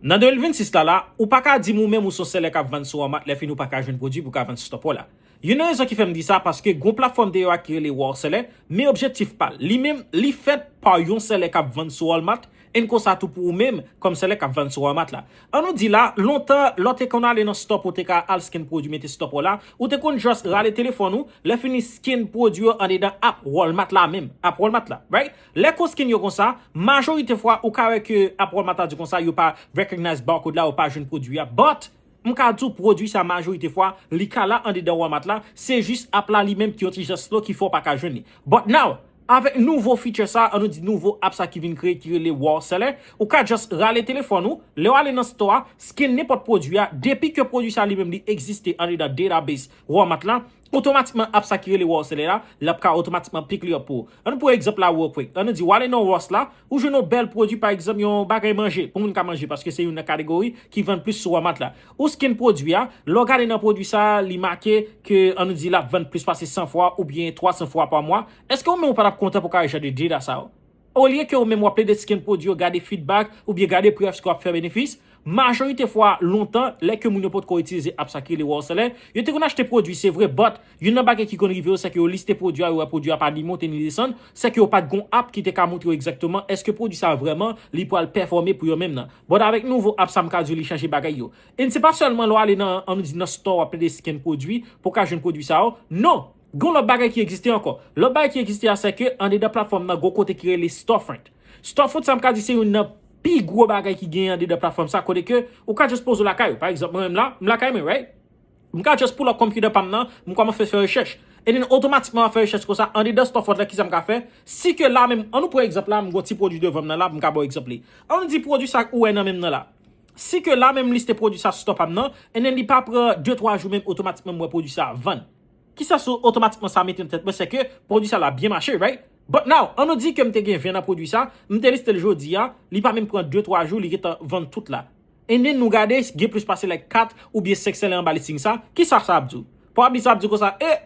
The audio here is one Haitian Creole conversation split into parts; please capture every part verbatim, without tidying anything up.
Nan de mil vennsis la la, ou pa ka di m ou menm ou se yon sèlè k ap vann sou Walmart, lè fini ou pa ka jwenn pwodui pou w ka vann stop ou la. Youn nan rezon ki fè m di sa, paske gon platfòm deyò a ki rele World Seller, men objektif pa l. Li menm, li fèt pa yon sèlè k ap vann sou Walmart, and konsa tou pou ou menm, kòm sèlè k ap vann sou Walmart la. An nou di la, lontan, lè w te konn ale nan stop ou te ka al scan pwodui, mete stop ou la, ou te konn just rale telefòn ou, lè fini scan pwodui yo andedan app Walmart la menm, app Walmart la, right? Lè ke w scan yo konsa, majorite fwa, ou ka wè ke app Walmart la di konsa, yo pa recognize barcode la, ou pa jwenn pwodui a, but, m ka di w pwodui sa majorite fwa, li ka la andedan Walmart la, se jis app la li menm ki yon ti jan slow ki fè w pa ka jwenn li. But now, avèk nouvo feature sa, an nou di nouvo app sa ki vin kreye ki rele World Seller, ou ka just rale telefòn ou, lè w ale nan store a, scan nenpòt pwodui a, depi ke pwodui sa li menm li egziste andedan database Walmart la, otomatikman app sa ki rele World Seller la, l ap ka otomatikman pick li up pou ou. An nou pran egzanp la real quick. An nou di w ale nan Ross la, ou jwenn yon bèl pwodui, pa egzanp, yon bagay manje, pou moun ka manje, paske se youn nan kategori ki vann plis sou Walmart la. Ou scan pwodui a, lè w gade nan pwodui sa, li make ke, an nou di, l ap vann plis pase san fwa oubyen twa san fwa pa mwa. Èske ou menm ou pa t ap kontan pou w ka wè jan de data sa yo? Olye ke ou menm w ap plede scan pwodui yo, gade feedback, oubyen gade prèv ke w ap fè benefis, majorite fwa, lontan, lè ke moun yo potko itilize app sa ki rele World Seller, yo te konn achte pwodui, se vre, but youn nan bagay ki konn rive yo, se ke yo liste pwodui a, yo wè pwodui a pa ni monte ni desann, se ke yo pa t gon app ki te ka montre yo egzakteman èske pwodui sa vrèman li pral pèfòme pou yo menm nan. But avèk nouvo app sa, m ka di w li chanje bagay yo. And se pa sèlman lè w ale nan, an nou di nan store, w ap plede scan pwodui pou w ka jwenn pwodui sa yo. Non! Gon lòt bagay ki egziste ankò. Lòt bagay ki egziste a, se ke andedan platfòm nan, gon kote ki rele storefront. Storefront sa, m ka di se youn nan pi gwo bagay ki genyen andedan platfòm sa, kote ke ou ka just poze w lakay ou. Pa egzanp, mwen menm la, m lakay mwen, right? M ka just pull up computer pa m nan, m kòmanse fè rechèch. And then otomatikman, m ap fè rechèch konsa, andedan storefront la, kisa m ka fè? Si ke la menm, an nou pran egzanp la, m gon ti pwodui devan m nan la, m ka ba w egzanp li. An nou di pwodui sa ou wè nan men m nan la. Si ke la menm liste pwodui sa sou store pa m nan, and then li pa pran de twa jou menm otomatikman m wè pwodui sa vann. Kisa sou otomatikman sa mete nan tèt mwen, se ke pwodui sa la byen mache, right? But now, an nou di ke m te gen ven nan pwodui sa, m te liste l jodi a, li pa menm pran de twa jou, li gentan vann tout la. And then nou gade, gen plis pase like kat oubyen senk sèlè anba listing sa, kisa sa ap di w? Probably sa ap di w konsa, e,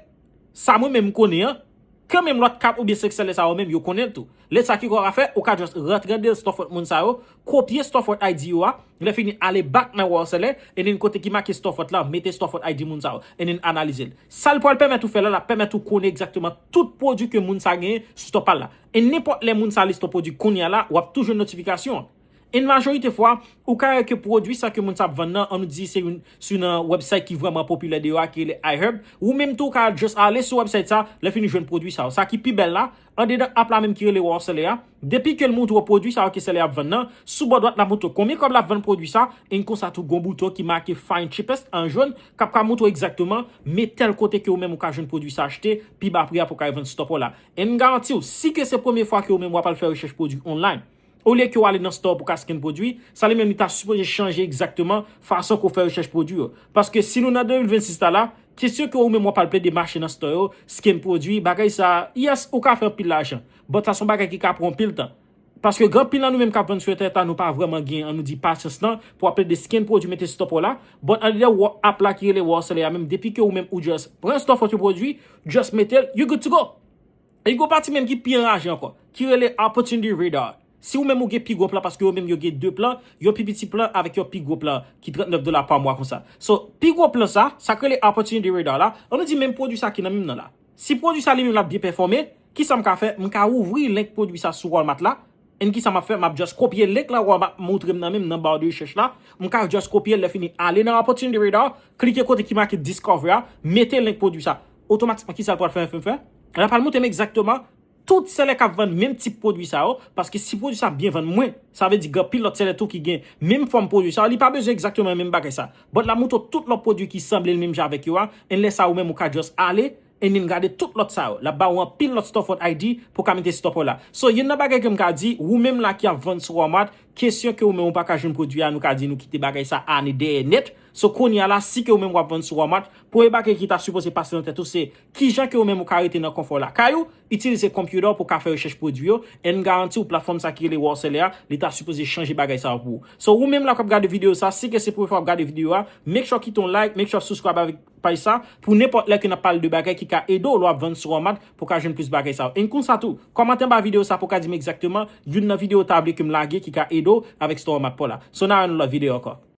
sa mwen menm m konnen an, kanmenm lòt kat oubyen senk sèlè sa yo menm, yo konnen l tou. Lè sa ki kò w ka fè, ou ka just rantre andedan storefront moun sa yo, kopye storefront I D yo a, lè fini ale back nan World Seller, and then kote ki make storefront la, mete storefront I D moun sa yo, and then analize l. Sa l pral pèmèt ou fè la, l ap pèmèt ou konnen egzakteman tout pwodui ke moun sa genyen sou store pa l la. And nenpòt lè moun sa liste yon pwodui kounye a la, w ap toujou notifikasyon an. And majorite fwa, ou ka wè ke pwodui sa ke moun sa ap vann nan, an nou di se youn sou nan website ki vrèman popilè deyò a ki rele iHerb, ou menm tou ou ka just ale sou website sa, lè fini jwenn pwodui sa yo. Sa ki pi bèl la, andedan app la menm ki rele World Seller a, depi ke l montre w pwodui sa yo ke sèlè ap vann nan, sou bò dwat la montre w konbyen kòb l ap vann pwodui sa, and konsa tou gon bouton ki make find cheapest an jòn, k ap ka montre w egzakteman, men tèl kote ke ou menm ou ka jwenn pwodui sa achte, pi ba pri a pou w ka vann stop ou la. And m garanti w, si ke se premye fwa ke ou menm w ap al fè rechèch pwodui online, olye ke w ale nan store pou w ka scan pwodui, sa li menm li ta sipoze chanje egzakteman fason ke w fè rechèch pwodui yo. Paske si nou nan de mil vennsis la la, kesyon ke ou menm w ap al plede mache nan store yo, scan pwodui, bagay sa, yes, ou ka fè anpil lajan. But sa se yon bagay ki ka pran anpil tan. Paske gen anpil nan nou menm k ap vann sou entènèt la, nou pa vrèman gen, an nou di, pasyans lan pou w ap plede scan pwodui, mete stop ou la. But andedan app la ki rele World Seller a menm, depi ke ou menm ou just pran storefront yon pwodui, just mete l, you good to go. E gon pati menm ki pi anraje ankò, ki rele Opportunity Radar. Si ou menm ou gen pi gwo plan, paske yo menm yo gen de plan, yon pi piti plan avèk yon pi gwo plan ki trannèf dola pa mwa konsa. So, pi gwo plan sa, sa k rele Opportunity Radar la, an nou di menm pwodui sa ki nan men m nan la. Si pwodui sa li menm l ap byen pèfòme, kisa m ka fè? M ka ouvri link pwodui sa sou Walmart la, and kisa m ap fè? M ap just kopye link la Walmart montre m nan men m nan ba de rechèch la, m ka just kopye l, lè fini ale nan Opportunity Radar, klike kote ki make Discover a, mete link pwodui sa. Otomatikman, kisa l pral fè, fè, fè? L ap al montre m egzakteman tout sèlè k ap vann menm tip pwodui sa yo, paske si pwodui sa byen vann mwen, sa vle di gen anpil lòt sèlè tou ki gen menm fòm pwodui sa yo, li pa bezwen egzakteman menm bagay sa. But l ap montre w tout lòt pwodui ki sanble l menm jan avèk yo a, and lè sa ou menm ou ka just ale, and then gade tout lòt sa yo. L ap ba ou anpil lòt storefront I D pou w ka mete stop ou la. So, youn nan bagay ke m ka di, ou menm la ki ap vann sou Walmart, kesyon ke ou menm ou pa ka jwenn pwodui a, nou ka di nou kite bagay sa ane dèyè nèt. So kounye a la, si ke ou menm w ap vann sou Walmart, premye bagay ki ta sipoze pase nan tèt ou se kijan ke ou menm ou ka rete nan konfò lakay ou, itilize konpyouta w pou w ka fè rechèch pwodui yo, and m garanti w platfòm sa ki rele Wholesale a, li ta sipoze chanje bagay sa yo pou ou. So ou menm la k ap gade videyo sa, si ke se premye fwa w ap gade videyo a, make sure kite yon like, make sure subscribe avèk paj sa, pou nenpòt lè ke n ap pale de bagay ki ka ede w lè w ap vann sou Walmart pou w ka jwenn plis bagay sa yo. And konsa tou, kòmante anba videyo sa pou w ka di m egzakteman youn nan videyo w ta vle ke m lage ki ka ede w avèk Store Walmart pa w la. So n a wè nan lòt videyo ankò.